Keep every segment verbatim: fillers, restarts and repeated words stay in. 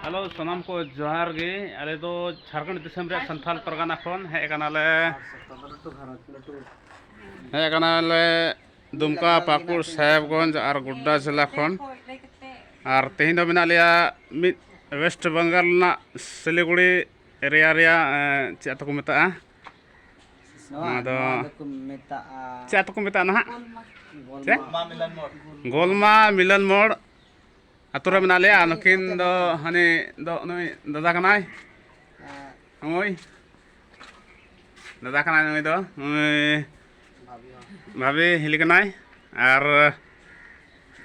Hello, ᱥᱟᱱᱟᱢ ᱠᱚ ᱡᱚᱦᱟᱨ ᱜᱮ᱾ ᱟᱞᱮ ᱫᱚ ᱡᱷᱟᱲᱠᱷᱚᱸᱰ ᱫᱤᱥᱚᱢ ᱨᱮᱭᱟᱜ ᱥᱟᱱᱛᱷᱟᱞ ᱯᱟᱨᱜᱟᱱᱟ ᱠᱷᱚᱱ ᱦᱮᱡ ᱟᱠᱟᱱᱟᱞᱮ᱾ ᱦᱮᱡ ᱟᱠᱟᱱᱟᱞᱮ ᱫᱩᱢᱠᱟ, ᱯᱟᱹᱠᱩᱲ, ᱥᱟᱦᱮᱵᱽᱜᱚᱸᱡᱽ ᱟᱨ ᱜᱳᱰᱰᱟ ᱡᱮᱞᱟ ᱠᱷᱚᱱ᱾ ᱟᱨ ᱛᱮᱦᱮᱧ ᱫᱚ ᱢᱮᱱᱟᱜ ᱞᱮᱭᱟ ᱢᱤᱫ ᱳᱭᱮᱥᱴ ᱵᱮᱝᱜᱚᱞ ᱨᱮᱱᱟᱜ ᱥᱤᱞᱤᱜᱩᱲᱤ ᱮᱨᱤᱭᱟ ᱨᱮᱭᱟᱜ, ᱮᱸ, ᱪᱮᱫ ᱟᱹᱛᱩ ᱠᱚ ᱢᱮᱛᱟᱜᱼᱟ? ᱱᱚᱣᱟ, ᱱᱚᱣᱟ ᱫᱚ ᱱᱚᱣᱟ ᱫᱚᱠᱚ ᱢᱮᱛᱟᱜᱼᱟ ᱪᱮᱫ ᱟᱹᱛᱩ ᱠᱚ ᱢᱮᱛᱟᱜᱼᱟ ᱱᱟᱦᱟᱜ? ᱜᱳᱞᱢᱟ᱾ ᱪᱮᱫ? ᱜᱳᱞᱢᱟ ᱢᱤᱞᱚᱱ ᱢᱳᱲ᱾ ᱜᱳᱞᱢᱟ ᱢᱤᱞᱚᱱ ᱢᱳᱲ ᱟᱹᱛᱩ ᱨᱮ ᱢᱮᱱᱟᱜ ᱞᱮᱭᱟ᱾ ᱟᱨ ᱱᱩᱠᱤᱱ ᱫᱚ ᱦᱟᱹᱱᱤ ᱫᱚ ᱱᱩᱭ ᱫᱟᱫᱟ ᱠᱟᱱᱟᱭ᱾ ᱦᱮᱸ᱾ ᱱᱩᱭ ᱫᱟᱫᱟ ᱠᱟᱱᱟᱭ, ᱱᱩᱭ ᱫᱚ ᱱᱩᱭ ᱵᱷᱟᱵᱤ ᱦᱚᱸ᱾ ᱵᱷᱟᱵᱤ ᱦᱤᱞᱤ ᱠᱟᱱᱟᱭ᱾ ᱟᱨ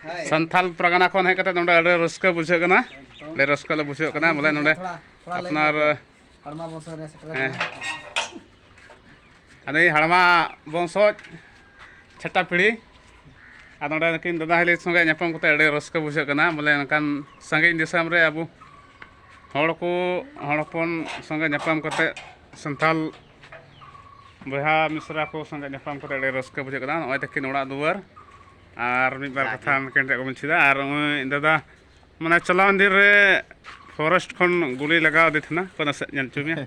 ᱦᱳᱭ᱾ ᱥᱟᱱᱛᱷᱟᱞ ᱯᱟᱨᱜᱟᱱᱟ ᱠᱷᱚᱱ ᱦᱮᱡ ᱠᱟᱛᱮ ᱱᱚᱰᱮ ᱟᱹᱰᱤ ᱨᱟᱹᱥᱠᱟᱹ ᱵᱩᱡᱷᱟᱹᱜ ᱠᱟᱱᱟ᱾ ᱮᱠᱫᱚᱢ᱾ ᱟᱹᱰᱤ ᱨᱟᱹᱥᱠᱟᱹ ᱞᱮ ᱵᱩᱡᱷᱟᱹᱣ ᱠᱟᱱᱟ᱾ ᱵᱚᱞᱮ ᱱᱚᱰᱮ ᱛᱷᱚᱲᱟ, ᱛᱷᱚᱲᱟ ᱞᱟᱹᱭ ᱟᱯᱱᱟᱨ ᱧᱚᱜ ᱯᱮ᱾ ᱦᱚᱲᱢᱟ ᱵᱚᱝᱥᱚ ᱨᱮ ᱥᱮᱴᱮᱨ ᱦᱮᱸ᱾ ᱟᱠᱟᱱᱟ᱾ ᱟᱫᱚ ᱦᱟᱲᱢᱟ ᱵᱚᱝᱥᱚᱡᱽ ᱪᱷᱟᱴᱟ ᱯᱤᱲᱦᱤ᱾ ᱟᱨ ᱱᱚᱰᱮ ᱱᱩᱠᱤᱱ ᱫᱟᱫᱟ ᱦᱤᱞᱤ ᱥᱚᱸᱜᱮ ᱧᱟᱯᱟᱢ ᱠᱟᱛᱮ ᱟᱹᱰᱤ ᱨᱟᱹᱥᱠᱟᱹ ᱵᱩᱡᱷᱟᱹᱜ ᱠᱟᱱᱟ᱾ ᱵᱚᱞᱮ ᱱᱚᱝᱠᱟᱱ ᱥᱟᱺᱜᱤᱧ ᱫᱤᱥᱚᱢ ᱨᱮ ᱟᱵᱚ ᱦᱚᱲ ᱠᱚ, ᱦᱚᱲ ᱦᱚᱯᱚᱱ ᱥᱚᱸᱜᱮ ᱧᱟᱯᱟᱢ ᱠᱟᱛᱮ, ᱥᱟᱱᱛᱟᱞ ᱵᱚᱭᱦᱟ ᱢᱤᱥᱨᱟ ᱠᱚ ᱥᱚᱸᱜᱮ ᱧᱟᱯᱟᱢ ᱠᱟᱛᱮ ᱟᱹᱰᱤ ᱨᱟᱹᱥᱠᱟᱹ ᱵᱩᱡᱷᱟᱹᱜ ᱠᱟᱱᱟ᱾ ᱱᱚᱜᱼᱚᱭ ᱛᱟᱹᱠᱤᱱ ᱚᱲᱟᱜ ᱫᱩᱣᱟᱹᱨ ᱟᱨ ᱢᱤᱫ ᱵᱟᱨ ᱡᱟᱜᱮ᱾ ᱠᱟᱛᱷᱟ ᱱᱩᱠᱤᱱ ᱴᱷᱮᱱ ᱠᱚ ᱵᱚᱱ ᱪᱮᱫᱟ᱾ ᱟᱨ ᱱᱩᱭ ᱫᱟᱫᱟ ᱢᱟᱱᱮ ᱪᱟᱞᱟᱣ ᱫᱤᱱ ᱨᱮ ᱯᱷᱚᱨᱮᱥᱴ ᱠᱷᱚᱱ ᱜᱩᱞᱤ ᱞᱟᱜᱟᱣ ᱟᱫᱮ ᱛᱟᱦᱮᱱᱟ, ᱚᱠᱟ ᱱᱟᱥᱮ ᱧᱮᱞ ᱦᱚᱪᱚ ᱢᱮᱭᱟ᱾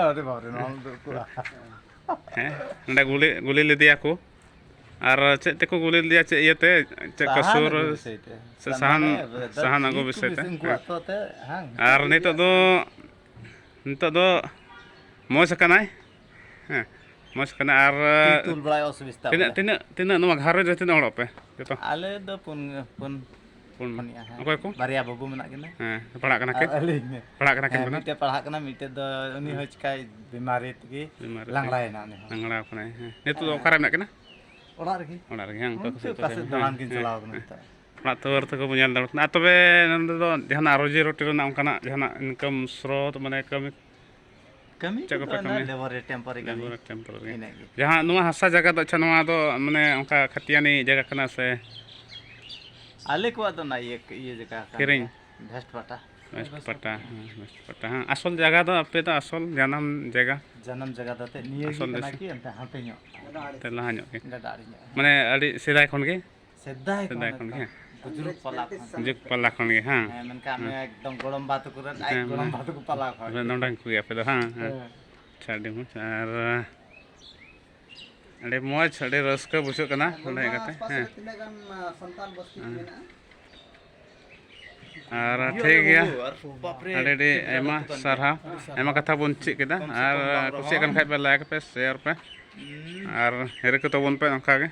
ᱟᱨᱮ ᱵᱟᱯᱨᱮ, ᱱᱚᱣᱟ ᱫᱚ ᱩᱠᱩᱨᱟ᱾ ᱦᱮᱸ, ᱱᱚᱸᱰᱮ ᱜᱩᱞᱤ, ᱜᱩᱞᱤ ᱞᱮᱫᱮᱭᱟ ᱠᱚ᱾ ᱟᱨ ᱪᱮᱫ ᱛᱮᱠᱚ ᱜᱩᱞᱤ ᱞᱮᱫᱮᱭᱟ, ᱪᱮᱫ ᱤᱭᱟᱹᱛᱮ, ᱪᱮᱫ ᱥᱟᱦᱟᱱ ᱠᱟᱹᱥᱩᱨ ᱟᱹᱜᱩ ᱵᱤᱥᱚᱭ ᱛᱮ᱾ ᱥᱮ ᱥᱟᱦᱟᱱ, ᱢᱟᱱᱮ, ᱥᱟᱦᱟᱱ ᱟᱹᱜᱩ ᱪᱮᱫ ᱠᱚ ᱵᱤᱥᱚᱭ ᱛᱮ? ᱵᱤᱥ-, ᱩᱱᱠᱩᱣᱟᱜ ᱦᱮᱸ᱾ ᱛᱚ ᱛᱮ, ᱦᱮᱸ᱾ ᱟᱨ ᱱᱤᱛᱚᱜ ᱫᱚ, ᱱᱤᱛᱚᱜ ᱫᱚ ᱢᱚᱡᱽ ᱟᱠᱟᱱᱟᱭ᱾ ᱦᱮᱸ, ᱢᱚᱡᱽ ᱠᱟᱱᱟ᱾ ᱟᱨ ᱛᱤ ᱛᱩᱞ ᱵᱟᱲᱟᱭ ᱚᱥᱩᱵᱤᱫᱷᱟ ᱛᱤᱱᱟᱹᱜ, ᱵᱚᱞᱮ᱾ ᱛᱤᱱᱟᱹᱜ, ᱛᱤᱱᱟᱹᱜ ᱱᱚᱣᱟ ᱜᱷᱟᱨᱚᱸᱡᱽ ᱨᱮ ᱛᱤᱱᱟᱹᱜ ᱦᱚᱲ ᱟᱯᱮ ᱡᱚᱛᱚ? ᱟᱞᱮ ᱫᱚ ᱯᱩᱱ, ᱯᱩᱱ, ᱯᱩᱱ᱾ ᱯᱩᱱᱭᱟ, ᱦᱮᱸ᱾ ᱚᱠᱚᱭ ᱠᱚ? ᱵᱟᱨᱭᱟ ᱵᱟᱹᱵᱩ ᱢᱮᱱᱟᱜ ᱠᱤᱱᱟ᱾ ᱦᱮᱸ, ᱯᱟᱲᱦᱟᱜ ᱠᱟᱱᱟ ᱟᱨ ᱠᱤᱱ? ᱟᱹᱞᱤᱧ᱾ ᱯᱟᱲᱦᱟᱜ ᱠᱟᱱᱟ ᱠᱤᱱ ᱦᱮᱸ, ᱵᱚᱞᱮ? ᱢᱤᱫᱴᱮᱡ ᱯᱟᱲᱦᱟᱜ ᱠᱟᱱᱟ, ᱢᱤᱫᱴᱮᱡ ᱫᱚ ᱩᱱᱤ ᱦᱚᱸ ᱪᱤᱠᱟᱭ ᱵᱤᱢᱟᱨᱤ ᱛᱮᱜᱮ ᱵᱤᱢᱟᱨᱤ ᱛᱮ᱾ ᱞᱟᱝᱲᱟᱭᱮᱱᱟ ᱩᱱᱤ ᱦᱚᱸ᱾ ᱞᱟᱝᱲᱟᱣ ᱠᱟᱱᱟᱭ, ᱦᱮᱸ᱾ ᱱᱤᱛᱚᱜ ᱫᱚ ᱦᱮᱸ᱾ ᱚᱠᱟᱨᱮ ᱢᱮᱱᱟᱜ ᱠᱤᱱᱟ? ᱚᱲᱟᱜ ᱨᱮᱜᱮ᱾ ᱚᱲᱟᱜ ᱨᱮᱜᱮ, ᱦᱮᱸ, ᱚᱠᱟ ᱚᱱᱛᱮ ᱠᱚ ᱥᱮᱫ ᱚᱠᱟ ᱠᱚ ᱥᱮᱫ ᱦᱮᱸ, ᱫᱟᱬᱟᱱ ᱠᱤᱱ ᱦᱮᱸ, ᱪᱟᱞᱟᱣ ᱠᱟᱱᱟ ᱦᱮᱸ᱾ ᱱᱤᱛᱚᱜ᱾ ᱚᱲᱟᱜ ᱛᱩᱣᱟᱹᱨ ᱛᱮᱠᱚ ᱵᱚᱱ ᱧᱮᱞ ᱫᱟᱲᱮᱭᱟᱜ ᱠᱟᱱᱟ᱾ ᱟᱨ ᱛᱚᱵᱮ ᱱᱚᱸᱰᱮ ᱫᱚ ᱡᱟᱦᱟᱱᱟᱜ ᱨᱩᱡᱤ ᱨᱩᱴᱤ ᱨᱮᱱᱟᱜ ᱚᱱᱠᱟᱱᱟᱜ ᱡᱟᱦᱟᱱᱟᱜ ᱤᱱᱠᱟᱢ ᱥᱨᱳᱛ, ᱢᱟᱱᱮ ᱠᱟᱹᱢᱤ ᱠᱟᱹᱢᱤ ᱪᱮᱫ ᱠᱚᱫᱚ ᱠᱚᱯᱮ ᱚᱱᱟ ᱠᱟᱹᱢᱤᱭᱟ? ᱞᱮᱵᱟᱨ ᱨᱮ, ᱴᱮᱢᱯᱳᱨᱟᱨᱤ ᱠᱟᱹᱢᱤ᱾ ᱞᱮᱵᱟᱨ ᱨᱮ, ᱴᱮᱢᱯᱳᱨᱟᱨᱤ᱾ ᱤᱱᱟᱹᱜ ᱜᱮ᱾ ᱡᱟᱦᱟᱸ ᱱᱚᱣᱟ ᱦᱟᱥᱟ ᱡᱟᱭᱜᱟ ᱫᱚ, ᱟᱪᱪᱷᱟ, ᱱᱚᱣᱟ ᱫᱚ ᱢᱟᱱᱮ ᱚᱱᱠᱟ ᱠᱷᱟᱹᱛᱤᱭᱟᱱᱤ ᱡᱟᱭᱜᱟ ᱠᱟᱱᱟ ᱥᱮ? ᱟᱞᱮ ᱠᱚᱣᱟᱜ ᱫᱚ ᱚᱱᱟ ᱤᱭᱟᱹ, ᱤᱭᱟᱹ ᱡᱟᱭᱜᱟ ᱠᱟᱱ ᱠᱤᱨᱤᱧ? ᱜᱮᱭᱟ, ᱵᱷᱮᱥᱴ ᱯᱟᱴᱟ᱾ ᱵᱷᱮᱥᱴ ᱯᱟᱴᱟ, ᱦᱮᱸ, ᱵᱷᱮᱥᱴ ᱯᱟᱴᱟ, ᱦᱮᱸ᱾ ᱟᱥᱚᱞ ᱡᱟᱭᱜᱟ ᱫᱚ ᱟᱯᱮ ᱫᱚ ᱟᱥᱚᱞ ᱡᱟᱱᱟᱢ ᱡᱟᱭᱜᱟ? ᱡᱟᱱᱟᱢ ᱡᱟᱭᱜᱟ ᱫᱚ ᱮᱱᱛᱮᱫ ᱱᱤᱭᱟᱹ ᱜᱮ ᱟᱥᱚᱞ ᱠᱟᱱᱟ ᱫᱤᱥᱚᱢ? ᱠᱤ ᱮᱱᱛᱮᱫ ᱦᱟᱱᱛᱮ ᱧᱚᱜ᱾ ᱛᱮ ᱞᱟᱦᱟ ᱧᱚᱜ ᱜᱮ? ᱜᱟᱰᱟ ᱟᱲᱮ ᱧᱚᱜ, ᱦᱮᱸ᱾ ᱢᱟᱱᱮ ᱟᱹᱰᱤ ᱥᱮᱫᱟᱭ ᱠᱷᱚᱱ ᱜᱮ? ᱥᱮᱫᱟᱭ ᱥᱮᱫᱟᱭ ᱠᱷᱚᱱ ᱠᱷᱚᱱ ᱜᱮ, ᱮᱠᱫᱚᱢ᱾ ᱦᱮᱸ᱾ ᱡᱩᱜᱽ ᱯᱟᱞᱟ ᱠᱷᱚᱱ᱾ ᱡᱩᱜᱽ ᱯᱟᱞᱟ ᱠᱷᱚᱱ ᱜᱮ, ᱦᱮᱸ᱾ ᱦᱮᱸ, ᱢᱮᱱᱠᱷᱟᱱ ᱦᱮᱸ᱾ ᱟᱢ ᱮᱠᱫᱚᱢ ᱜᱚᱲᱚᱢ ᱵᱟ ᱛᱟᱠᱚ ᱨᱮᱱ, ᱟᱡ ᱦᱮᱸ, ᱜᱚᱲᱚᱢ ᱢᱟᱱᱮ ᱵᱟ ᱛᱟᱠᱚ ᱯᱟᱞᱟ ᱠᱷᱚᱱ᱾ ᱟᱯᱮ ᱱᱚᱰᱮᱱ ᱠᱚᱜᱮ ᱟᱯᱮ ᱫᱚ, ᱦᱮᱸ, ᱦᱮᱸ᱾ ᱦᱮᱸ᱾ ᱟᱪᱪᱷᱟ, ᱟᱹᱰᱤ ᱢᱚᱡᱽ᱾ ᱟᱨ ᱟᱹᱰᱤ ᱢᱚᱡᱽ, ᱟᱹᱰᱤ ᱨᱟᱹᱥᱠᱟᱹ ᱵᱩᱡᱷᱟᱹᱜ ᱠᱟᱱᱟ ᱱᱚᱰᱮ ᱦᱮᱡ ᱠᱟᱛᱮ, ᱦᱮᱸ᱾ ᱛᱤᱱᱟᱹᱜ ᱜᱟᱱ, ᱟ, ᱥᱟᱱᱛᱟᱲ ᱵᱟᱥᱛᱤ ᱠᱚ ᱦᱮᱸ᱾ ᱢᱮᱱᱟᱜᱼᱟ? ᱟᱨ ᱴᱷᱤᱠ ᱜᱮᱭᱟ᱾ ᱟᱹᱰᱤ ᱟᱹᱰᱤ ᱟᱭᱢᱟ ᱥᱟᱨᱦᱟᱣ᱾ ᱟᱭᱢᱟ ᱠᱟᱛᱷᱟ ᱵᱚᱱ ᱪᱮᱫ ᱠᱮᱫᱟ᱾ ᱟᱨ ᱠᱩᱥᱤᱭᱟᱜ ᱠᱟᱱ ᱠᱷᱟᱡ ᱯᱮ, ᱞᱟᱭᱤᱠ ᱯᱮ, ᱥᱮᱭᱟᱨ ᱯᱮ᱾ ᱟᱨ ᱦᱤᱨᱤ ᱠᱚ ᱛᱟᱵᱚᱱ ᱯᱮ ᱚᱱᱠᱟ ᱜᱮ᱾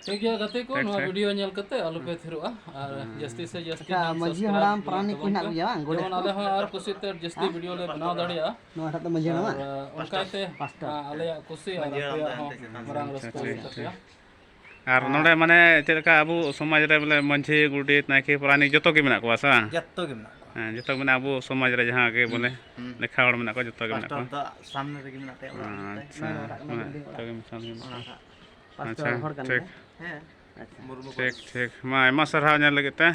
ᱴᱷᱤᱠ ᱜᱮᱭᱟ ᱜᱟᱛᱮ ᱠᱚ, ᱴᱷᱤᱠ, ᱱᱚᱣᱟ ᱴᱷᱤᱠ᱾ ᱵᱷᱤᱰᱤᱭᱳ ᱧᱮᱞ ᱠᱟᱛᱮ ᱟᱞᱚ ᱯᱮ ᱛᱷᱤᱨᱚᱜᱼᱟ᱾ ᱟᱨ ᱦᱩᱸ᱾ ᱡᱟᱹᱥᱛᱤ ᱥᱮ ᱡᱟᱹᱥᱛᱤ ᱟᱪᱪᱷᱟ, ᱢᱟᱹᱡᱷᱤ ᱥᱟᱵᱥᱠᱨᱟᱭᱤᱵ ᱦᱟᱲᱟᱢ ᱛᱟᱵᱚᱱ ᱯᱟᱨᱟᱱᱤᱠ ᱠᱚ ᱯᱮ᱾ ᱦᱮᱱᱟᱜ ᱠᱚᱜᱮᱭᱟ ᱵᱟᱝ, ᱜᱚᱰᱮᱛ ᱡᱮᱢᱚᱱ ᱠᱚ? ᱟᱞᱮ ᱦᱚᱸ ᱟᱨ ᱠᱩᱥᱤ ᱛᱮ ᱡᱟᱹᱥᱛᱤ ᱦᱮᱸ? ᱵᱷᱤᱰᱤᱭᱳ ᱞᱮ ᱵᱮᱱᱟᱣ ᱫᱟᱲᱮᱭᱟᱜᱼᱟ᱾ ᱱᱚᱣᱟᱴᱟᱜ ᱫᱚ ᱢᱟᱹᱡᱷᱤ ᱦᱟᱲᱟᱢ ᱟᱨ, ᱵᱟᱝ? ᱟ, ᱚᱱᱠᱟᱛᱮ, ᱯᱟᱥᱴᱟᱨ᱾ ᱟ, ᱟᱞᱮᱭᱟᱜ ᱠᱩᱥᱤ ᱟᱨ ᱢᱟᱹᱡᱷᱤ ᱦᱟᱲᱟᱢ ᱟᱯᱮᱭᱟᱜ ᱫᱚ ᱦᱚᱸ ᱦᱟᱱᱛᱮ ᱥᱮᱫ ᱢᱟᱨᱟᱝ ᱯᱟᱥᱴᱟᱨ᱾ ᱨᱟᱹᱥᱠᱟᱹ ᱟᱪᱪᱷᱟ, ᱦᱩᱭᱩᱜ ᱟᱪᱪᱷᱟ, ᱛᱟᱯᱮᱭᱟ᱾ ᱟᱪᱪᱷᱟ᱾ ᱟᱨ ᱟᱨ ᱱᱚᱰᱮ ᱢᱟᱱᱮ ᱪᱮᱫ ᱞᱮᱠᱟ ᱟᱵᱚ ᱥᱚᱢᱟᱡᱽ ᱨᱮ ᱵᱚᱞᱮ ᱢᱟᱹᱡᱷᱤ, ᱜᱚᱰᱮᱛ, ᱱᱟᱭᱠᱮ, ᱯᱟᱨᱟᱱᱤᱠ ᱡᱚᱛᱚ ᱜᱮ ᱢᱮᱱᱟᱜ ᱠᱚᱣᱟ ᱥᱮ ᱵᱟᱝ? ᱡᱚᱛᱚ ᱜᱮ ᱢᱮᱱᱟᱜ ᱠᱚᱣᱟ᱾ ᱦᱮᱸ, ᱡᱚᱛᱚ ᱜᱮ ᱢᱮᱱᱟᱜ ᱟᱵᱚ ᱥᱚᱢᱟᱡᱽ ᱨᱮ ᱡᱟᱦᱟᱸ ᱜᱮ ᱦᱩᱸ, ᱵᱚᱞᱮ ᱦᱩᱸ᱾ ᱞᱮᱠᱷᱟ ᱦᱚᱲ ᱢᱮᱱᱟᱜ ᱠᱚᱣᱟ, ᱡᱚᱛᱚ ᱜᱮ ᱢᱮᱱᱟᱜ ᱯᱟᱥᱴᱟᱨ ᱠᱚᱣᱟ᱾ ᱫᱚ ᱥᱟᱢᱱᱮ ᱨᱮᱜᱮ ᱢᱮᱱᱟᱜ ᱛᱟᱭᱟ, ᱚᱲᱟᱜ ᱨᱮ ᱢᱮᱱᱟᱜ ᱛᱟᱭᱟ᱾ ᱟᱪᱪᱷᱟ, ᱱᱚᱣᱟ ᱚᱲᱟᱜ ᱠᱟᱱᱟ ᱦᱮᱸ, ᱵᱤᱞᱰᱤᱝ ᱚᱲᱟᱜ᱾ ᱡᱚᱛᱚ ᱜᱮ ᱢᱮᱥᱟᱞ ᱜᱮ ᱢᱮᱱᱟᱜ ᱚᱱᱟ ᱠᱚᱣᱟ᱾ ᱦᱟᱸᱜ ᱯᱟᱥᱴᱟᱨ ᱟᱪᱪᱷᱟ, ᱦᱚᱲ ᱠᱟᱱ ᱴᱷᱤᱠ᱾ ᱜᱮᱭᱟ᱾ ᱦᱮᱸ, ᱢᱩᱨᱢᱩ ᱴᱷᱤᱠ, ᱠᱟᱱ ᱜᱮᱭᱟ᱾ ᱴᱷᱤᱠ᱾ ᱢᱟ, ᱟᱭᱢᱟ ᱥᱟᱨᱦᱟᱣ ᱧᱮᱞ ᱞᱟᱹᱜᱤᱫ ᱛᱮ᱾